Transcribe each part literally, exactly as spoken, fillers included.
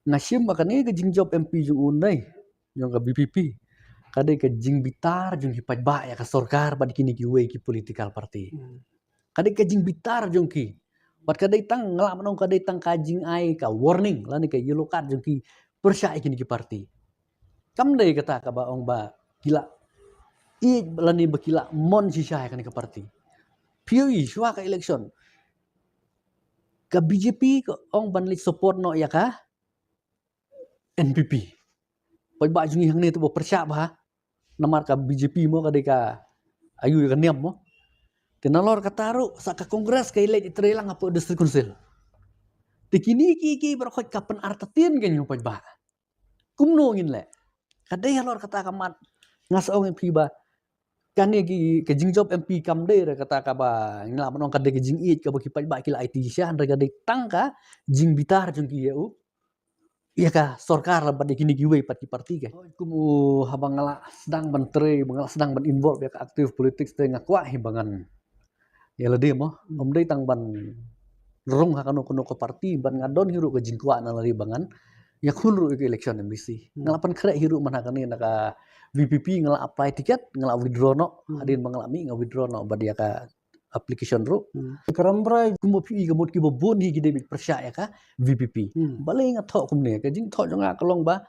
Nga shim ba kane ka jingjop M P jong u nai, jong ka V P P, ka dei ka jingbitar jong ki paidbah ïa ka sorkar bad kine kiwei ki political party. Hmm. Ka dei ka jingbitar jong ki. Bad ka dei tang, nga lah ban ong ka dei tang ka jingai ka warning lane ka yellow card jong ki pyrshah ïa kine ki party. Kam dei kata kaba ong ba ki la ïeit lane ba ki la mon shisha ïa kane ka party. Phi ïohi shuwa ka election, ka B J P ka ong ban leit support noh ïa ka N P P. Paidbah jong ngi hangne te ba pyrshah bha. Namar ka B J P mo ka dei ka aiu ïa ka niam mo. Te nalor kata ruh sa ka Congress ka ïaleit ïatrei lang hapoh District Council. Te kine ki, ki baroh khoit ka pynartatien ka ïa u paidbah. Kumno ngin leh? Ka dei halor kata ka mat. Nga sa ong ïa phi ba kane ki, ka jingjop M P kam dei re kata kaba ngi lah ban ong ka dei ka jingïeit kaba ki paidbah ki la aiti shisha, hynrei ka dei tang ka jingbitar jong ki ïa u, ïa ka sorkar bad ïa kine kiwei pat ki party ka. Kum u haba nga la sdang ban trei, ba nga la sdang ban involve ïa ka active politics te nga kwah hi ba ngan ïa lade mo. Hmm. Ym dei tang ban rung ha kano kano ka party, ban nga don hi ruh ka jingkwah na lade ba ngan ïakhun ruh ïa ka election M D C. Hmm. Nga la pynkhreh hi ruh man ha kane na ka V P P, nga la apply ticket, nga la withdraw noh. Hmm. Hadien ba nga la mih nga withdraw noh bad ïa ka application ruh. Hmm. Ka Rambrai. Kumba phi i ka mut kiba bun hi ki dei beit pyrshah ïa ka V P P. Hmm. Balei nga thoh kumne, ka jingthoh jong nga ka long ba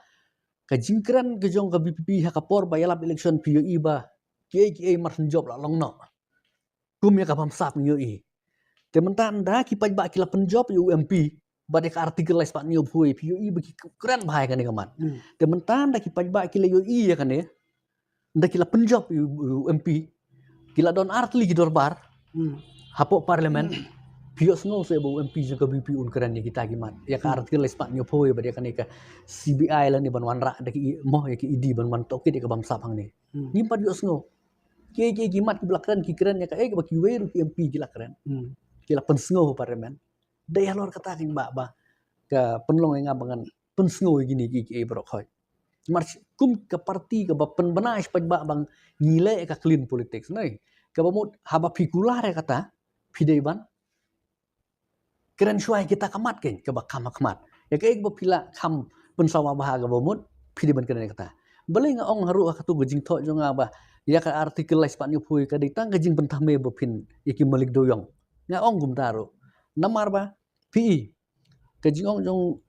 ka jingkren ka jong ka V P P ha ka por ba ïalap election phi ïohi ba kiei kiei mar synjop la long noh. Kum ïa ka bamsap ngi ïohi. Te mynta ynda ki paidbah ki la pynjop ïa u M P bad ïa ka Article lai spah hynñiewphew wei phi ïohi ba ki kren bha ïa kane ka mat. Hmm. Te mynta ynda ki paidbah ki la ïohi ïa kane, ynda ki la pynjop ïa u, ïa u M P, ki la don ar tylli ki dorbar. Hmm. Hapoh Parliament. Phi ïohsngew se ba u M P jong ka V P P un kren ïa kita ki mat, ïa ka, hmm, Article lai spah hynñiewphew wei bad ïa kane ka C B I lane ban wanrah da ki, mo, ïa ki E D ban wan tohkit ïa ka bamsap hangne. Hmm. Ngim pat ïohsngew. Kiei kiei ki mat kiba la kren ki kren ïa kaei kaba kiwei ruh ki M P ki la kren. Hmm. Ki la pynsngew ha Parliament. Dei halor kata kaba, ba ka pynlong ïa nga ba ngan pynsngew ïa kine kiei kiei baroh khoit. Namar kum ka party kaba pynbna ïa u paidbah ba ngi leh ïa ka clean politics, nai. Kaba mut haba phi kular ïa kata phi dei ban kren shuwa ïa kita ka mat keiñ kaba kham ha khmat. Ïa kaei kaba phi la kham pynsawa bha kaba mut phi dei ban kren ïa kata. Balei nga ong haruh ha katu ka jingthoh jong nga ba ïa ka Article lai spah hynñiewphew wei ka dei tang ka jingpynthame ba phin ïa ki malik dewïong. Nga ong kumta ruh. Namar ba phi i ka jingong jong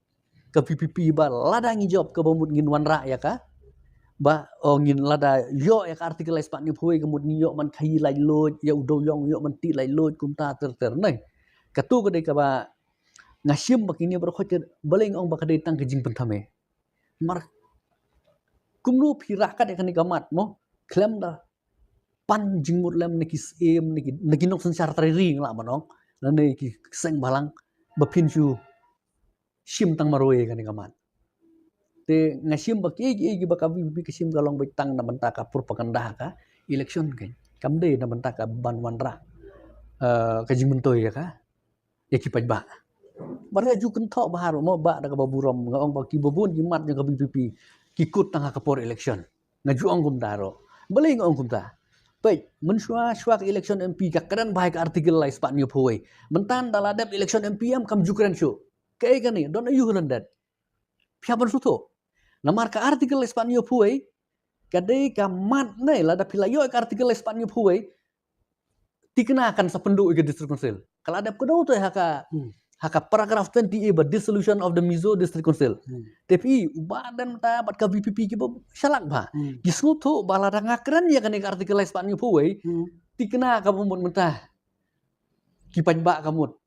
ka V P P ba lada ngi jop kaba mut ngin wanrah ïa ka, ba, o, ngin lada ïoh ïa ka Article lai spah hynñiewphew wei ka mut ngi ïoh ban khaïi laitluid, ïa u dewïong ïoh ban tih laitluid kumta ter ter, nai. Katu ka dei kaba nga shim ba kine baroh khoit, balei nga ong ba ka dei tang ka jingpynthame. Namar kumno phi rah kat ïa kane ka mat mo, khlem da pan jingmut lem na ki syiem, na ki, na ki nongsynshar trai ri nga lah ban ong, lane ki seng bhalang, ba phin shu shim tang marwei ïa kane ka mat. Te nga shim ba kiei kiei kiba ka V P P ka shim ka long beit tang na bynta ka propaganda ha ka election keiñ. Kam dei na bynta ka ban wanrah, eh, ka jingmyntoi ïa ka, ïa ki paidbah. Bad nga ju kynthoh bha ruh mo, bah, da kaba burom nga ong ba kiba bun ki mat jong ka V P P ki kut tang ha ka por election. Nga ju ong kumta ruh. Balei nga ong kumta? Peit, mynshuwa shuwa ka election M P ka kren bha ïa ka Article lai spah hynñiewphew wei. Mynta ynda la dep election M P em kam ju kren shuh. Kaei kane, don aiu lyndet? Phi hap ban sngewthuh. Namar ka Article lai spah hynñiewphew wei ka dei ka mat, ne, lada phi la ïoh ka Article lai spah hynñiewphew wei, thikna kan sa pynduh ïa ka District Council. Ka la dep kdew te ha ka, hmm, ha ka paragraph twenty A ba dissolution of the Mizo District Council. Hmm. Te phi, u Bah Ardent mynta bad ka V P P kiba shalak bha. Hmm. Ki sngewthuh ba lada nga kren ïa kane ka Article lai spah hynñiewphew wei, hmm, thikna kaba mut mynta ki paidbah ka mut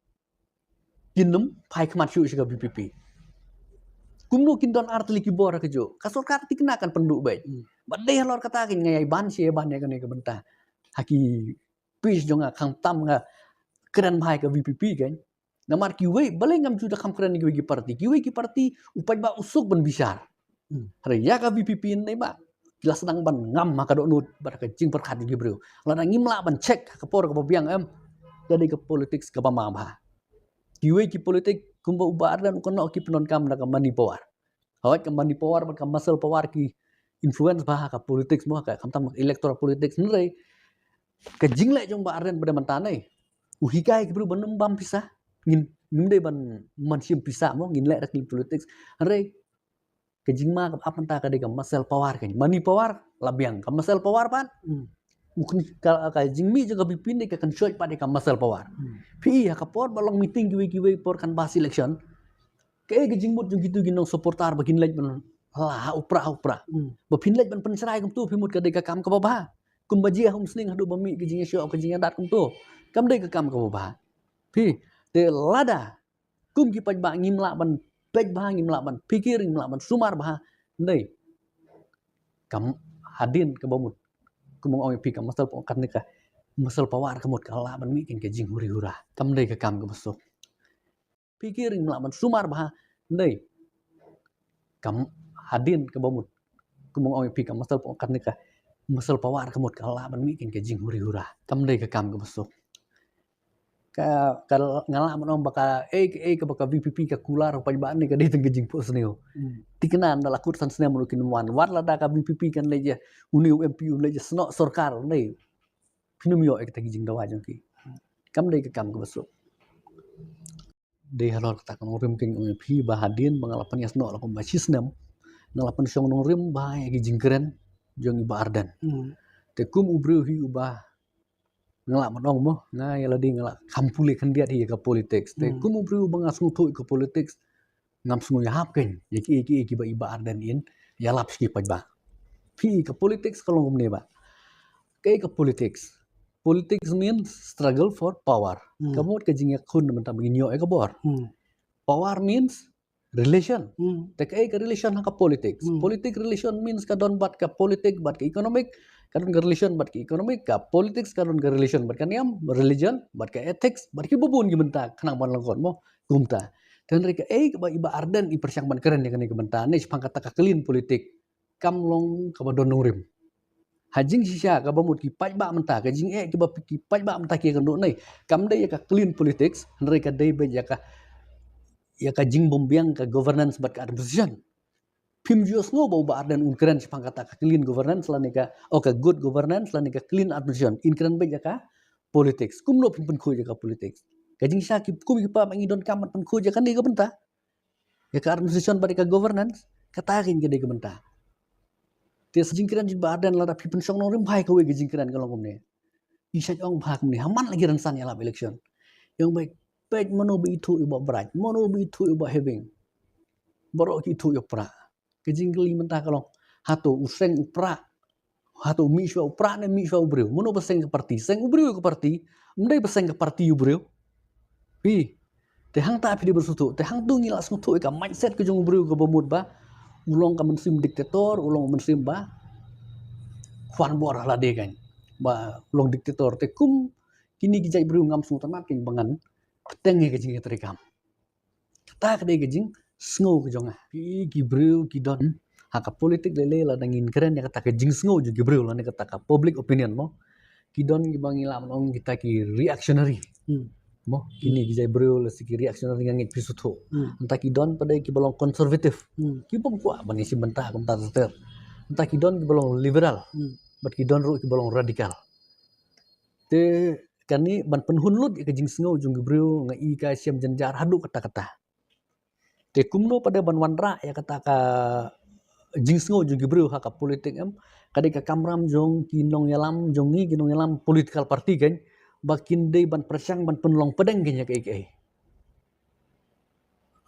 kin ym phai khmat shuh sha ka V P P. Kumno kin don ar tylli ki bor ha kajuh? Ka sorkar thikna kan pynduh beit. Hmm. Bad dei halor kata keiñ nga ïai ban shi ïai ban ïa kane ka bynta ha ki page jong nga, khamtam nga kren bha ïa ka V P P keiñ. Namar kiwei, balei ngam ju da kham kren ïa kiwei ki party? Kiwei ki party u paidbah u suk ban bishar. Hmm. Hynrei ïa ka V P P ne, bah, ki la sdang ban ngam ha ka dohnud bad ha ka jingpyrkhat jong ki briew. Lada ngim lah ban check ha ka por kaba biang em, ka dei ka politics kaba ma bha. Kiwei ki politik kumba u Bah Ardent u kynnoh ki pyndonkam da ka money power. Hooid, ka money power bad ka muscle power ki influence bha ha ka politics mo, ka, khamtam electoral politics, hynrei ka jingleh jong u Bah Ardent ba dei mynta ne, u hikai ki briew ban ym bam pisa. Ngin Ngim dei ban man shim pisa mo, ngin leh da ka politics. Hynrei ka jingma kaba ap mynta ka dei ka muscle power, ka money power la biang, ka muscle power pat. Hmm. Mungkin ka, ka jingmih jong ka VPP ne ka kan shoi pat ïa ka muscle power. Hmm. Phi ha ka por ba long meeting kiwei kiwei por canvass election. Kaei ka jingmut jong kitu ki nong supporter ba kin leit ban la ha u pra ha u pra. Hmm. Ba phin leit ban pynshrai kumtu phi mut ka dei ka kam kaba bha. Kumba jia ha umsning haduh ba mih ka jingïashoh ka jingïadat kumtu. Kam dei ka kam kaba bha. Phi, te lada kum ki paidbah ngim lah ban peit bha, ngim lah ban phikir, ngim lah ban sumar bha. Ndei. Kam hadien kaba mut. Kum ong ïa phi ka muscle power, kane ka muscle power ka mut ka lah ban mih kein ka jinghuri hura. Kam dei ka kam kaba suk. Phikir, ngim lah ban sumar bha. Ndei. Kam hadien kaba mut. Kum ong ïa phi ka muscle power, kane ka muscle power ka mut ka lah ban mih kein ka jinghuri hura. Kam dei ka kam kaba suk. Ka, ka nga lah ban ong ba ka, eh, eh, kaba ka VPP ka kular u paidbah ne ka dei tang ka jingphohsniew. Hmm. Thikna ynda la kut san snem ruh kin wan. Wat lada ka VPP kan leit ïa, une u MP u leit ïasnoh sorkar, ndei. Phin ym ïoh ïa kita ki jingdawa jong ki. Kam dei ka kam kaba suk. Dei halor kata ka nongrim kein ong ïa phi ba hadien ba nga la pynïasnoh la kumba shi snem, nga la pynshong nongrim ba ïa ki jingkren jong i Bah Ardent. Hmm. Te kum u briew hi uba nga lah ban ong mo, nga ïa lade nga la kham pule khyndiat hi ïa ka politics. Te, hmm, kum u briew ba nga sngewthuh ïa ka politics, ngam sngew ïahap kein ïa ki, ïa ki, ïa kiba i Bah Ardent in ïalap sha ki paidbah. Phi, ka politics ka long kumne bah. Kaei ka politics? Politics means struggle for power. Hmm. Ka mut ka jingïakhun na bynta ba ngin ïoh ïa ka bor. Hmm. Power means relation. Hmm. Te kaei ka relation ha ka politics? Hmm. Politic relation means ka don bad ka politic bad ka economic, ka don ka relation bad ka economic, ka politics ka don ka relation bad ka niam, religion, bad ka ethics, bad kiba bun ki bynta khnang ban lyngkot mo kumta. Te hynrei kaei kaba i Bah Ardent i pyrshang ban kren ïa kane ka bynta ne shaphang kata ka clean politic, kam long kaba don nongrim. Ha jingshisha kaba mut ki paidbah mynta, ka jingeh kiba ki paidbah mynta ki ïakynduh ne, kam dei ïa ka clean politics, hynrei ka dei beit ïa ka, ïa ka jingbymbiang ka governance bad ka administration. Phim ju sngew ba u Bah Ardent un kren shaphang kata ka clean governance lane ka, oh, ka good governance lane ka clean administration. In kren beit ïa ka politics. Kumno phin pynkhuid ïa ka politics? Ka jingshisha ki, kum ki paidbah ngi donkam ban pynkhuid ïa kane ka bynta. Ïa ka administration bad ïa ka governance, kata kein ka dei ka bynta. Te sa jingkren jong i Bah Ardent lada phi pynshong nongrim bha ïa kawei ka jingkren ka long kumne. I shait ong bha kumne, ha man la ki rynsan ïalap election. I ong beit, peit mano ba ithuh ïa u Bah Bright, mano ba ithuh ïa u Bah Heping. Baroh ki ithuh ïa u Prah. Ka jingkylli mynta ka long, hato u seng u Prah, hato mih shuwa u Prah ne mih shuwa u briew? Mano ba seng ka party? Seng u briew ka party. Ym dei ba seng ka party u briew. Phi. Te hangta phi dei ba sngewthuh. Te hangtu ngi la sngewthuh ïa ka mindset ka jong u briew kaba mut ba u long ka mynsiem dictator, u long mynsiem ba khwan bor ha lade kein. Ba u long dictator. Te kum kine ki jait briew ngam sngewtynnat kein ba ngan bteng ïa ka jingïatreikam. Kata ka dei ka jingsngew ka jong nga. Ki, ki briew ki don ha ka politik lei lei, lada ngin kren ïa kata ka jingsngew jong ki briew lane kata ka public opinion mo, ki don kiba ngi lah ban ong kita ki reactionary. Hmm. Mo, kine ki jait briew lane ki reactionary nga ngeit phi sngewthuh. Hmm. Nangta ki don pat de kiba long conservative. Hmm. Ki bym kwah ban ïashim bynta kumta ter ter. Nangta ki don kiba long liberal. Hmm. Bad ki don ruh kiba long radical. Te kane ban pynhun lut ïa ka jingsngew jong ki briew, nga i ka shem jynjar haduh katta katta. Te kumno pat de ban wanrah ïa kata ka jingsngew jong ki briew ha ka politik em? Ka dei ka kamram jong ki nongïalam jong ngi, ki nongïalam political party kein, ba kin dei ban pyrshang ban pynlong pdeng kein ïa kaei kaei.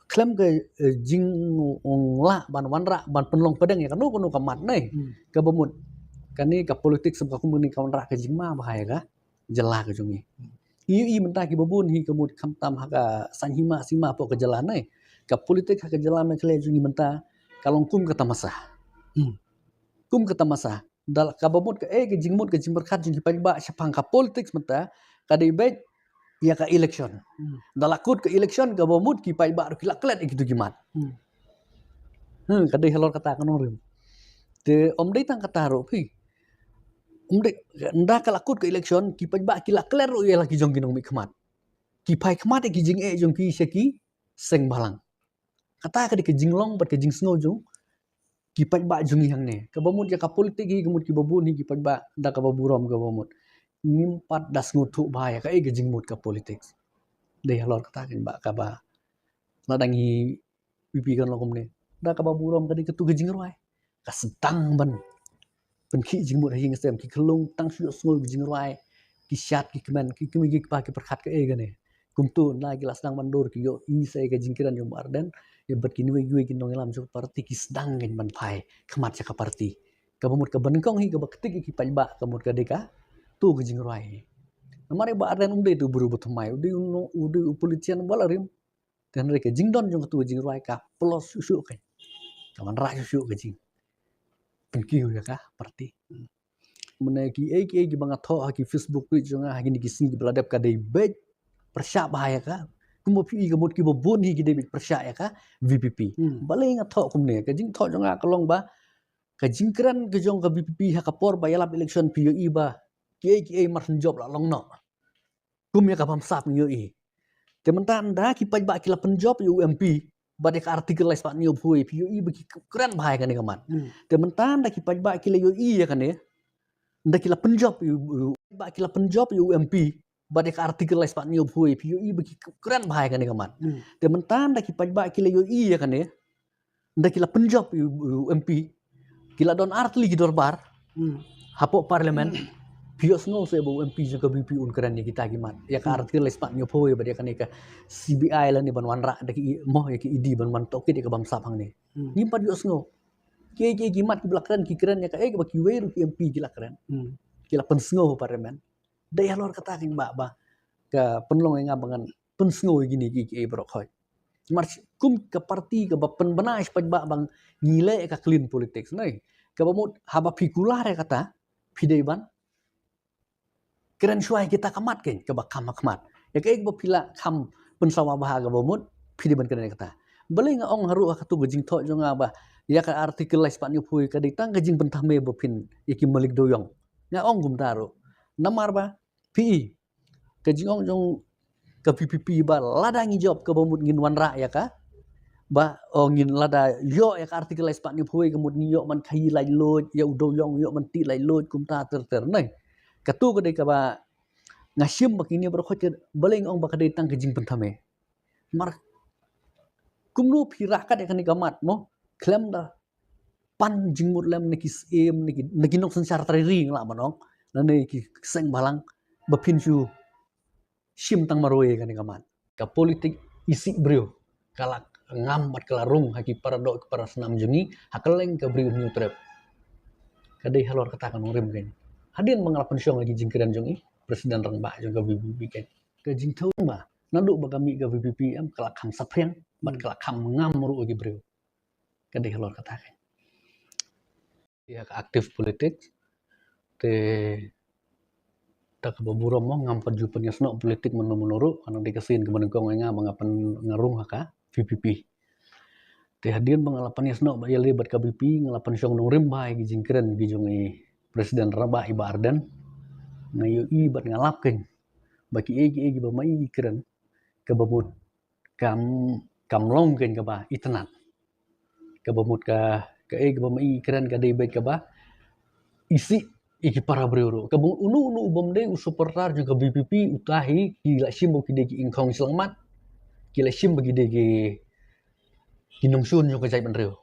Khlem ka, eh, jingong lah ban wanrah ban pynlong pdeng ïa kano kano ka mat ne. Hmm. Kaba mut kane ka politik sngewbha kum kane ka wanrah ka jingma bha ïa ka jylla ka jong ngi. Hmm. Ïohi mynta kiba bun hi ka mut khamtam ha ka saiñ hima sima hapoh ka jylla ne. Ka politik ha ka jylla Meghalaya jong ngi mynta ka long kum ka tamasa. Hmm. Kum ka tamasa. Da la kaba mut kaei ka jingmut ka jingpyrkhat jong ki paidbah shaphang ka politics mynta ka dei beit ïa ka election. Hmm. Da la kut ka election kaba mut ki paidbah ruh ki la klet ïa kitu ki mat. Hmm. Hmm, ka dei halor kata ka nongrim. Te ym dei tang kata ruh phi. Ym dei, ynda ka la kut ka election ki paidbah ki la klet ruh ïa la ki jong ki nongmihkhmat. Ki phai khmat ïa ki jingeh jong ki sha ki seng bhalang. Kata ka dei ka jinglong bad ka jingsngew jong ki paidbah jong ngi hangne. Kaba mut ïa ka politik hi ka mut kiba bun hi ki paidbah da kaba burom kaba mut. Ngim pat da sngewthuh bha ïa kaei ka jingmut ka politics. Dei halor kata kein ba kaba la dang hi VPP kan long kumne. Da kaba burom ka dei katu ka jingrwai. Ka sdang ban pynkhih jingmut ha ïing sem, ki khyllung tang shu ïohsngew ki jingrwai, ki shad ki kmen, ki kmie ki kpa ki pyrkhat kaei kane. Kumtu na ki la sdang ban dur ki ïohi sa ïa ka jingkren jong Bah Ardent, ïa bad ki nongwei ki nongïalam jong ka party ki sdang kein ban phai khmat sha ka party. Kaba mut kaba nyngkong hi kaba ktik ïa ki paidbah ka mut ka dei katu ka jingrwai. Namar ïa Bah Ardent um dei tu u briew ba thymmai, u dei u no-, u dei u politician ba la rim. Te hynrei ka jingdon jong katu ka jingrwai ka pynlong shuh shuh kein. Ka wanrah shuh shuh ka jingpynkiew ïa ka party. Mynne kiei kiei kiba nga thoh ha ki Facebook page jong nga ha kine ki sngi kiba la dep ka dei beit pyrshah bha ïa ka. Kumba phi i ka mut kiba bun hi ki dei beit pyrshah ïa ka VPP. Hmm. Balei nga thoh kumne, ka jingthoh jong nga ka long ba ka jingkren ka jong ka VPP ha ka por ba ïalap election phi ïohi ba kiei kiei mar shen jop la long noh. Kum ïa ka bamsap ngi ïohi. Te mynta ynda ki paidbah ki la pynjop ïa u MP bad ïa ka Article lai spah hynñiew phew wei phi ïohi ba ki kren bha ïa kane ka mat. Hmm. Te mynta ynda ki paidbah ki la ïohi ïa kane, ynda ki la pynjop ïa u, u, paidbah ki la pynjop ïa u MP bad ïa ka Article lai spah hynñiew phew wei phi ïohi ba ki kren bha ïa kane ka mat. Hmm. Te mynta ynda ki paidbah ki la ïohi ïa kane, ynda ki la pynjop ïa u, u MP, ki la don ar tylli ki dorbar. Hmm. Hapoh Parliament, phi ïohsngew se ba u MP jong ka VPP un kren ïa kita ki mat, ïa ka, hmm, Article lai spah hynñiew phew wei bad ïa kane ka CBI lane ban wanrah da ki, mo, ïa ki ED ban wan tohkit ïa ka bamsap hangne. Hmm. Ngim pat ïohsngew. Kiei kiei ki mat kiba la kren ki kren ïa kaei kaba kiwei ruh ki MP ki la kren. Hmm. Ki la pynsngew ha Parliament. Dei halor kata kein ba, ba ka pynlong ïa nga ba ngan pynsngew ïa kine kiei kiei baroh khoit. Namar kum ka party kaba pynbna ïa u paidbah ba ngi leh ïa ka clean politics. Nai, kaba mut haba phi kular ïa kata, phi dei ban kren shuwa ïa kita ka mat kein kaba kham ha khmat. Ïa kaei kaba phi la kham pynsawa bha kaba mut, phi dei ban kren ïa kata. Balei nga ong haruh ha katu ka jingthoh jong nga ba ïa ka Article lai spah hynñiew phew wei ka dei tang ka jingpynthame ba phin ïa ki malik dewïong. Nga ong kumta ruh. Namar ba phi i, ka jingong jong ka VPP ba lada ngi jop kaba mut ngin wanrah ïa ka, ba, o, ngin lada ïoh ïa ka Article lai spah hynñiew phew wei ka mut ngi ïoh ban khaïi laitluid, ïa u dewïong ïoh ban tih laitluid kumta ter ter nai. Katu ka dei kaba nga shim ba kine baroh khoit ka, balei nga ong ba ka dei tang ka jingpynthame. Mar kumno phi rah kat ïa kane ka mat mo, khlem da pan jingmut lem na ki syiem, na ki, na ki nongsynshar trai ri nga lah ban ong, lane ki seng bhalang, ba phin shu shim tang marwei ïa kane ka mat. Ka politik isih briew ka la ngam bad ka la rung ha ki para doh ki para snam jong ngi, ha kylleng ka Bri u Hynñiewtrep. Ka dei halor kata ka nongrim kein. Hadien ba nga la pynshong ïa ki jingkren jong i President Rangbah jong ka VPP kein, ka jingthaw ba naduh ba ka mih ka VPP em, ka la kham saphriang bad ka la kham ngam ruh ïa ki briew. Ka dei halor kata kein. Ïa ka active politics. Te da kaba burom mo, ngam pat ju pynïasnoh politik mynno mynno ruh, ka dei ka sien kaba nyngkong ïa nga ba nga pyn, nga rung ha ka VPP. Te hadien ba nga la pynïasnoh ba ïaleh bad ka VPP, nga la pynshong nongrim bha ïa ki jingkren ki jong i President Rangbah i Bah Ardent. Nga ïohi bad nga lap kein ba kiei kiei kiba ma i kren, kaba mut kam, kam long kein kaba itynnad. Kaba mut ka, kaei kaba ma i kren ka dei beit kaba isih ïa ki para briew ruh. Kaba mut uno uno u bym dei u supporter jong ka VPP uta hi ki la shim ba ki dei ki ingkhong shyllangmat, ki la shim ba ki dei ki, ki nongshun jong ka jaitbynriew.